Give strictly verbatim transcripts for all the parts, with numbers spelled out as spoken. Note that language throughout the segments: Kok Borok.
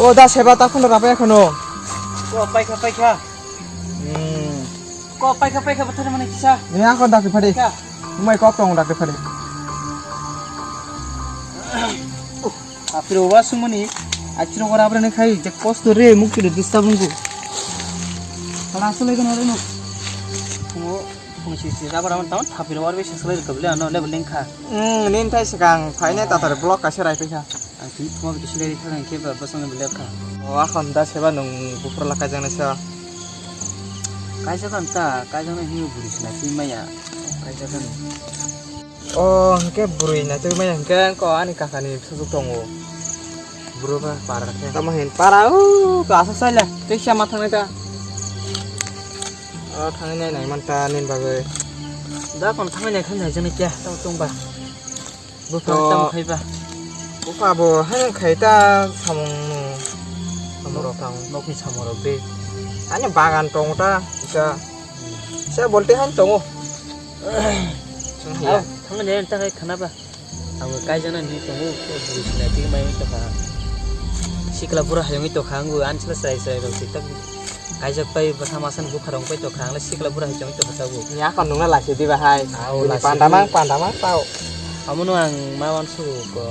O da seba ta khunu rapai khunu. Ko paikha paikha. Hmm. Ko paikha paikha bothor mane kisa. Ni ako dakti phadi. Kha. Umai kok tong dakti phadi. Apiro wa sumuni. Achiro gora abre ne khai je kosto re mukti de disturb ngu. Kala asole gana re no. Ko ko si si rabar aman taman thapiro war be sasle kabli ano le lengkha. Hmm, nin thai sekang phaine tatar block kaisa rai paikha. Ang tini thuma bidi sinai rikha nang khe ba bwswk no bwlai kha. O akhon da seba nwng buphuru la kaijaknai sa. Kaijakha ta, kaijaknai hinwi bwrwi sinai twi maya. Kaijakha ni. O hwnkhe bwrwi na twi maya hwnkhe ko ani kaka ni bwsajwk tongo. Buro ba para khe. Tamo hin para o ka aswk saila tei sama thangnai ta. O thangwi nai nai man ta nini bagwi. Da kon thangwi nai khe nai jani kya tamo tong ba. Bupha to tamo khai ba. Bupha bo haino khai ta samung no. Samung rok tang. Nokni samung rok de. Ani bagan tong ta isa. Isa bolte han tongo. Chwng hiya. Au, thangni ne ta khai khana ba. Ang kaijana ni tongo, bwrwi sinai twi mai tokha. Sikla bura hayungwi tokha, ang ansla chwrai chwrai rok si tak. Kaijak pai bwsa masa ni bupha rok pai tokha, ang le sikla bura hai chong tokha tabuk. Ni akon nungna lachi diba hai. Au, bini lachi panda di. Mang, panda mang tao. Amono ang ma wan sugo ko.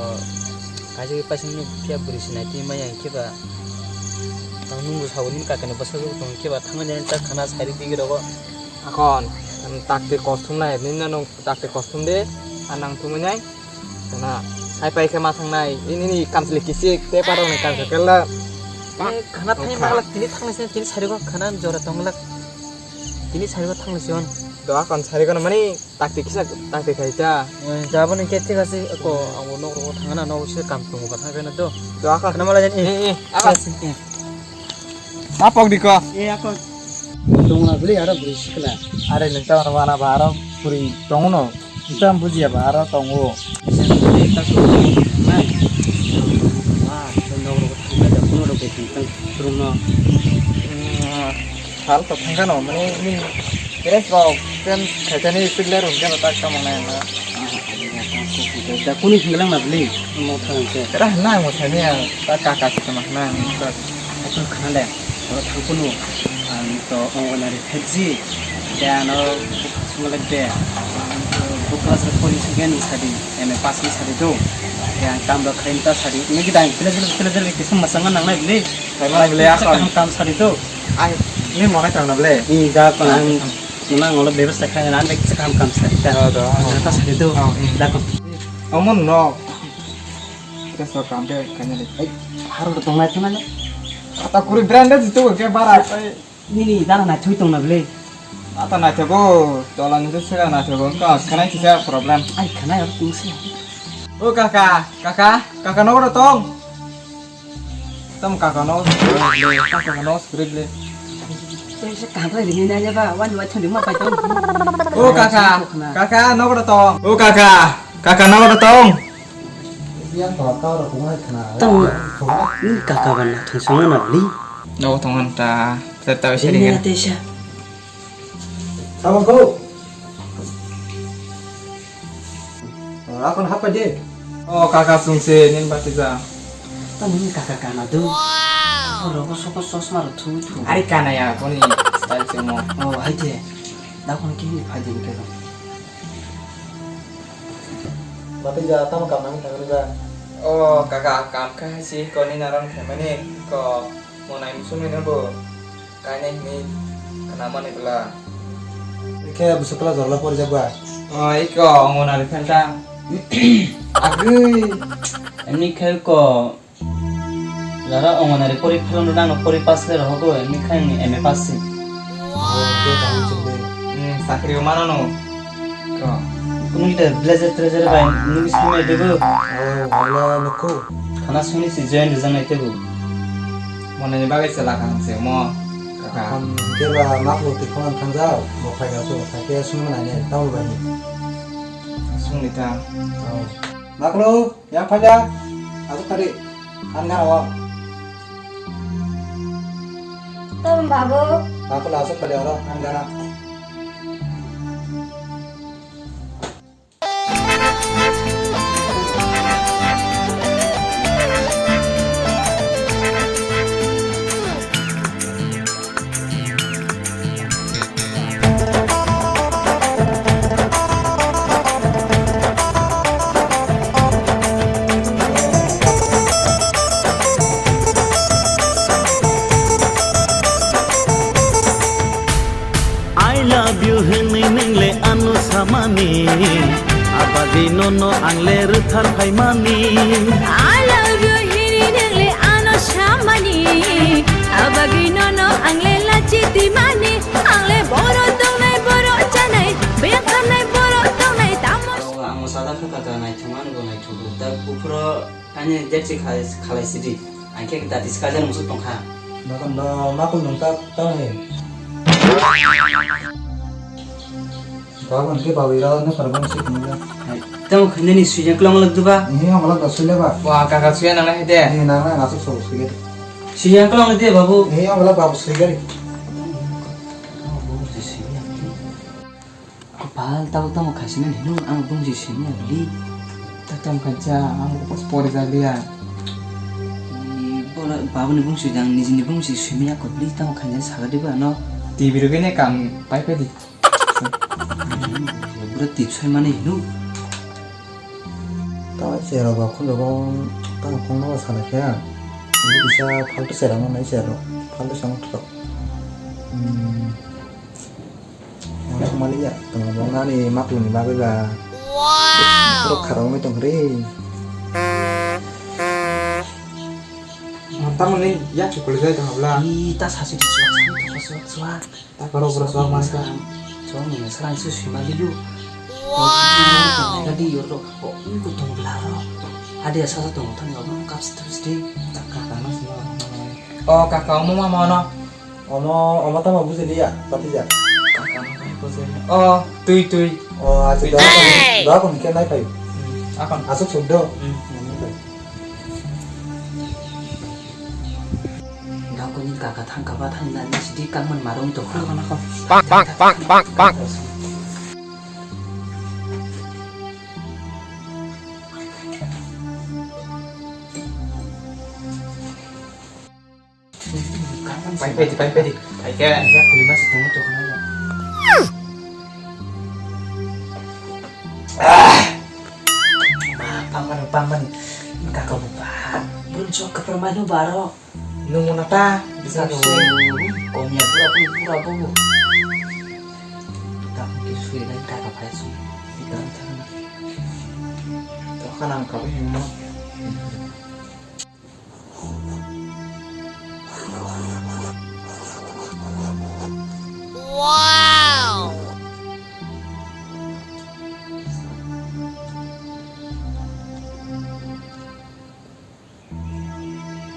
Kaijak pai sini phiya bwrwi sinai twi maya hinkhe ba. Ang nungbo sago nini kakani bwsajwk tong hinkhe ba thangmani ani tak khana sairi digi rogo. Akon, takti kostum nai, nini no takti kostum de, anang thumwi nai. Kana, hai pai khe ma thangnai, ini ni kamchwlwi kisik, tei parok ni kamchwlwi kela. Eh, khana thani maglak, tini thangni sini, tini sari kok khana jora tonglak. Tini sari kok thangni sion. Do akon sari kono mani takti kisa takti khai ta. Eh, jabo ni khe thik ase, ko ang bo nok rogo thangna, nok se kam tongo ba thangna do. Do akon. Khana mala jani. Eh, eh, akon. Yes, eh. Ma pok di ko. Eh, akon. Tongna bli aro bri sikla. Are nang ta wana ba aro bri tongo no. Nta bujiya ba aro tongo. Nai. Wah, nokro thangbai da kuno rok tang turung no. Sal to thangkha no mane min dress rok ken khaitani sikle rung keno tak tamo nai na. Da kuni hinglang na bli mo thang ke. Era na mo thani ya ta kaka sikma na. Atul khana le. Oro thangkunu, ang to Anganwadi phaiji, de ano bukha songwlak de, bo class rok pori second sadi, M A pass ni sadi do, de ang tam rok khaini ta sadi, ini kita ang pelajar pelajar kisa masang nang nai beli, Khaima beli akon. Kaham kam sadi do. Ang ini monai tang na beli. Ini da pa ang, muna ngolo bebas ta khaina, ang kisa kaham kam sadi ta. Oh, do. Ang ta sadi do. Oh, hmm. Da ko. Omon no. Kita so kam de kanya de. Ai, harap tong nai tong nai. Kata kuri branded itu ke bara. Nini dana na thui tong na beli. Ata na tebo, tola ni tu sega na tebo. Ka kana kisa problem. Ai, kana ya tungsi. O kaka, kaka, kaka no tong. Tam kaka no, kaka no script le. Tungsi kaka ni na ya ba, wan wa thandi ma pai tong. O kaka, kaka no tong. O kaka, kaka no tong. Yang tolak kau rok kumai khna. Tong. Ni kaka ban na thung song na beli. No tong han ta. Serta bisa ini dengan. Tesa. Tawang ko. Aku nak apa je? Oh, kaka sungse nin bati ja. Tong ni kaka kana do. Oro ko soko sosma ro thu thu. Ari kana ya koni style se mo. Oh, hai je. Da kon kini phai din ke. Bati ja, tamo kam nang thang ja. O kaka, kam kha si koni naran khamani ko monai musung ni bo. Kainai hini khnamani bla. Ikhe busukla jorla pori jak ba. O iko Anganwadi phenta. Agui. Emni khe ko Jara Anganwadi pori phalung rwna no pori pass le rohogo, emni khai ni M A pass si. Hmm, sakri o mano no. Ko. Kunu kita blazer trezer bai nugis kami itu bu. Oh, wala nukhu. Khana suni si join rijang nai tebu. Mona ni bagai sela kan se mo. Kaka. Ham keba maklu ti phone thangja, mo phai ga so, phai ke sung na ne, tau ba ni. Sung ni ta. Oh. Maklu. Yang phai ya, aswk tadi, han gana o. Tong babu. Aku lah aswk tadi oro, han gana. Love you hwnwi nwng le ano samani, abagwi nono ang le rwthar phaimani. I love you hwnwi nwng le ano samani, abagwi nono ang le lachi timani. Ang le boro tongnai, boro chanai, beyang khanai, boro tongnai, tamo. Ang sada kha kaka naithok mani bo naithok da buphuro. Ani dek si khalai, khalai sidi. Ang khe dati skajar musu tongkha. Bakon do makul nung tak tang he. Bakon ke bawi ra no sarbang si tong le. Tamo khandani suya klong lak duba. Ini ang lak da sule ba. Wa kaka suya nang lai de. Ini nang nang asuk so sule. Suya klong de babu. Ini ang lak babu sule. Bal tabuk tamo khaisina hino ang bungsi simi abli. Tatam khaja ang pore jaliya. Bora babuni bungsi jang nijini bungsi simi ako bli tamo khaina sagadi ba no. T V rogene kam pai pai di. Bura tip sai mani hino. Tamo chero ba khunjo bong tamo khungno sana khe. Ini bisa faltu chero no nai chero. Faltu sama tok. Hmm. Ang thangmani ya, tongmani makni bagwi ba. Wow! Borok kharok wngwi tongkha ri. Tamoni yak chukuli jai tong habla. Ih, ta sasi di suak, sasi di suak, suak, suak. Ta karo bro suak maska. Suak ni sarang su sima liu. Wow! Tadi yor do. Oh, ini ku tong bla ro. Adi asa sa tong thang yo, kap stres di. Ta ka ka mas ma. Oh, kaka omo mama no. Omo, omo tamo bujiliya, patija. Kaka no bai bujiliya. Oh, tui, tui. Oh, acha, tui, doa tui. Kon, doa kon khe nai phai. Hmm, akon. Asuk suddo. Hmm. Doa kon kaka thang kaba thang na ni sidi kangman marung to. Akon, akon. Bang, bang, bang, bang, bang. Pai, pai, pai, pai, pai. Pai ke. Ya, kulima si tunggu tuh, kenapa? Ah. Paman, paman. Kakak buka. Belum sok ke permainan baru. Nunggu nata. Bisa tuh. Komia pura, pura, pura, pura. Tak mungkin sudah kakak pai su. Kita, kita. Tuh kan angkap ini. Wow!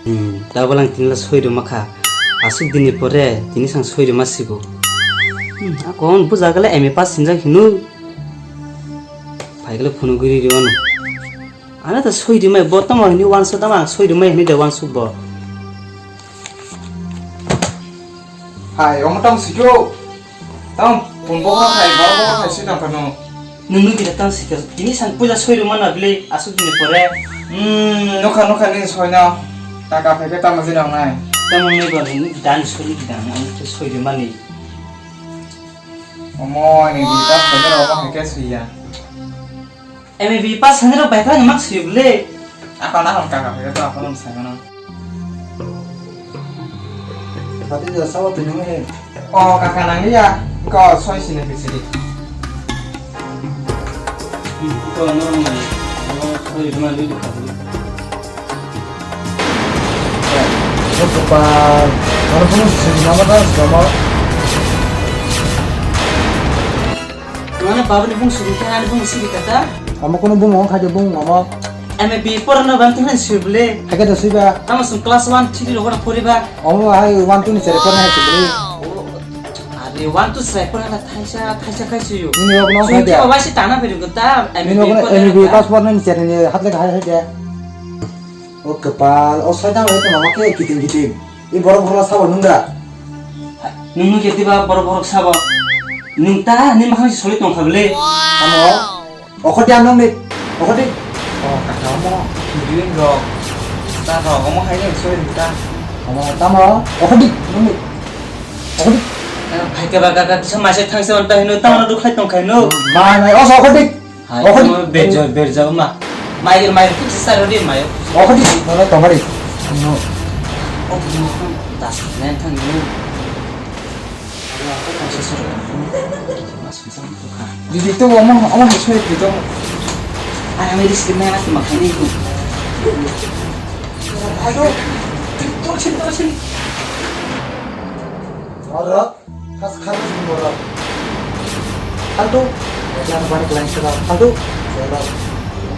Hmm, tabuk lang tini la soi rwma kha. Aswk dini pore tini sang soi rwma sigo. Hmm, ako buja gale M A pass sinjak hinu. Phaikle phunugwi rw ano. Ano ta soi rwmai bo tamo hini wansuk tamo ang soi rwmai hini de wansuk bo. Hai, omo tamo sikyo. Tamo pun bo hai, bo bo hai si tang kano. Nunu kita tang sikyo. Ini sang puja soi rwmana bile asuk dini pore. Hmm, nokha nokha ni soi na. Taka phai ke tamo jina nai. Tamo ni bo ni dan soi ni dan ang soi rwmani. Omo ni di ta soi rwma hai ke suya. M A B pass sanjak rok bai khlai mak sui bwle. Akon akon kaka phai to akon sai mano. Pati ja sawa tini he. O kaka nang ya. Ko soi sini bisiri. Ko no no. Soi ma lu. Kepal. Mana pun sini nama dah sama. Mana baba ni bung suri khe ani bung siri kata. Omo kono bung ong khaide bung omo. M A B porno ban tengna sibule. Hake da siba. Tamo sung class one three rogo na poriba. Omo hai one two ni sere porna hai sibule. Are one two sere porna thaisa thaisa khai siyo. Nini rok no khai dia. Baba si tana pheru kata. Nini rok no M A B pass porna ni sere ni hatle khai hai dia. O kepal, o soitang bai tongma khe kiting kiting. I borok borok sabo nung da? Nung nung khe tiba borok borok sabo. Nung ta ni makhang si sori tong kha bele. Tamo? Okhoti anong ni. Okhoti. O kaka omo. Duin rok. Ta rok omo hai ni sori ta. Omo tamo? Okhoti nung ni. Okhoti. Hai ke ba kaka kisa masa thang se on ta hino tamo rok khai tong khai no. Ma nai oso okhoti. Hai, okhoti. Tamo berja, berja ma. Mai, mai, kisa rodi mai. Okhoti, nono tongari. No. Oh, no. Das, nen thang no. Didi to omo omo hai soi didi to. Ai ami risk na na ma khani ko. Aduh. Tor sini tor sini. Oro. Khas khas borok. Faltu. Yang bani kelang sila. Faltu. Borok.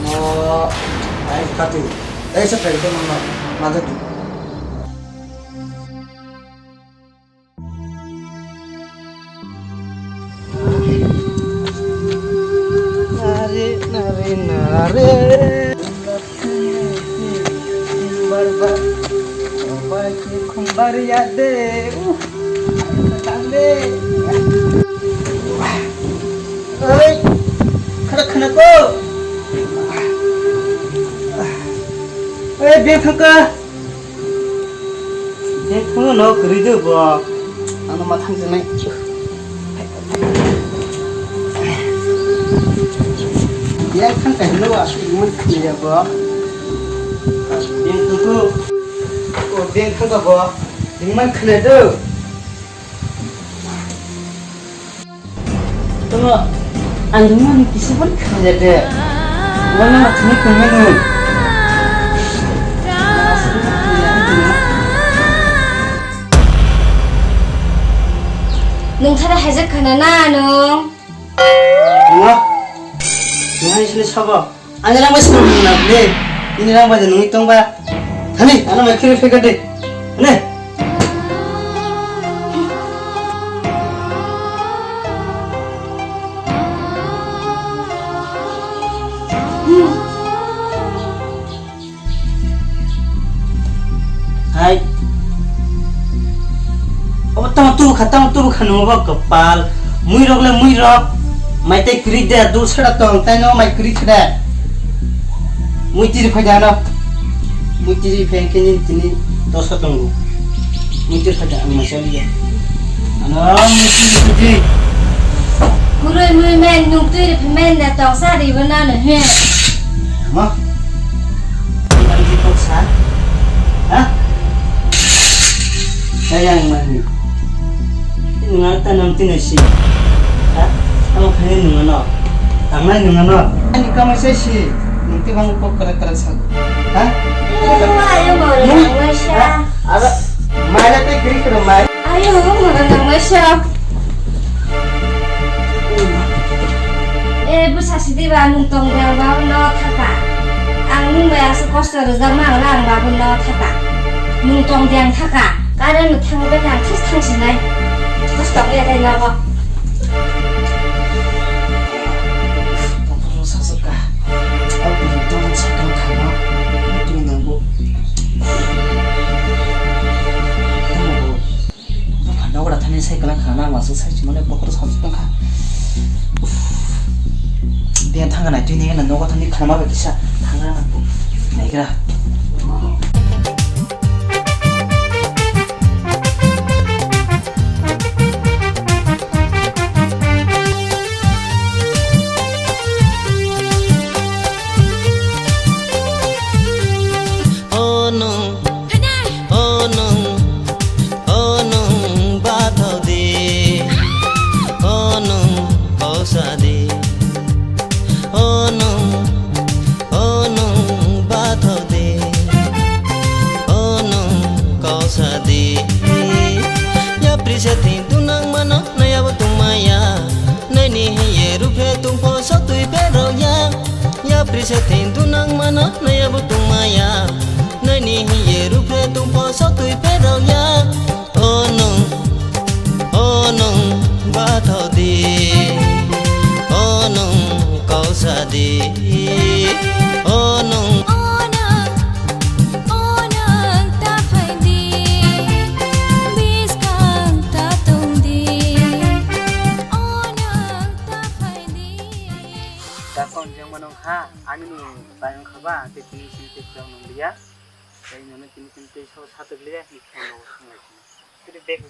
Mo. Ai kati. Ai sa kai to mama. Mata di. Nare nare nare. Barbar, barbar, barbar, ya de. Uh, tande. Oi, khana khana ko. Oi, beng thangka. Beng thangno no kwrwi do bo. Ano ma thang janai. Yang kan teh lo aku iman ya bo. Yang tu tu. Oh, yang kan bo. Iman kena tu. Tunggu. Andung mani kisi pun kena de. Mana nak ni kena ni. Nung thara hajak khana na nung. Nungo? Nungo sini sabo. Ani rang bai sini nung na ble. Ini rang bai nung itong ba. Hani, ano mai kiri fekar de. Ne. Hai. Obo tamo tubu kha, tamo tubu kha nungo bo kwpal. Mui rok le mui rok. Mai tei kwrwi de, dul sera tong, tai no mai kwrwi khe de. Mui tiri phai de ano. Mui tiri phai khe ni tini dosa tongo. Mui tiri phai de ang mai chali ya. Ano mui tiri phai de. Kurui mui men nung tiri phai men de tong sa ri bo na no he. Ma. Ang di kok sa? Ha? Kaya ang mani. Nunga ta nang tina si. Ha? Ang kaya nunga no. Ang nai nunga no. Ani kamai sai si. Nung ti bang kok kara kara sa. Ha? Nung ma ayo mo nang ma sa. Ara mai na te kiri kiri mai. Ayo mo nang ma sa. Eh, bwsa sidi ba nung tong de ang ba no thaka. Ang nung bai aswk kosto rwjak ma ang ba bo no thaka. Nung tong de ang thaka. Kare no thang bai ang this thang sinai. Kosto ya dai no bo. Tong tong sa sa ka. Au nung tong sa ka ka no. Tu nang bo. Tamo bo. Nogo da thani sai kwlang kha na, masuk sai chumale bokhoro samsuk tong kha. Uff. Biyan thang nai twi nai na nogo thani khana ma kisa thang na. Nai gra. Oh no. Oh nung, oh nung bathok di. Oh nung kausa di. Oh nung, oh nung bathok di. Oh nung kausa di. Yapri se thing tunang mano naya bo tungmaya. Nini hiye ruphe tungpho sotwi berok ya. Yapri se thing tunang mano naya bo tungmaya. Nini hiye ruphe tungpho sotwi berok ya. Oh nung, oh nung bathok di. Oh nung kausa di. Oh nung. Oh nung, oh nung ta phai di. Biskang ta tong di. Oh nung ta phai di. Dakon jeng manung ha, ani nung bayang khaba, te tini sini te jang nung liya. Tei nono tini sini te so satuk liya, ni khe no thang lai. Tini bag.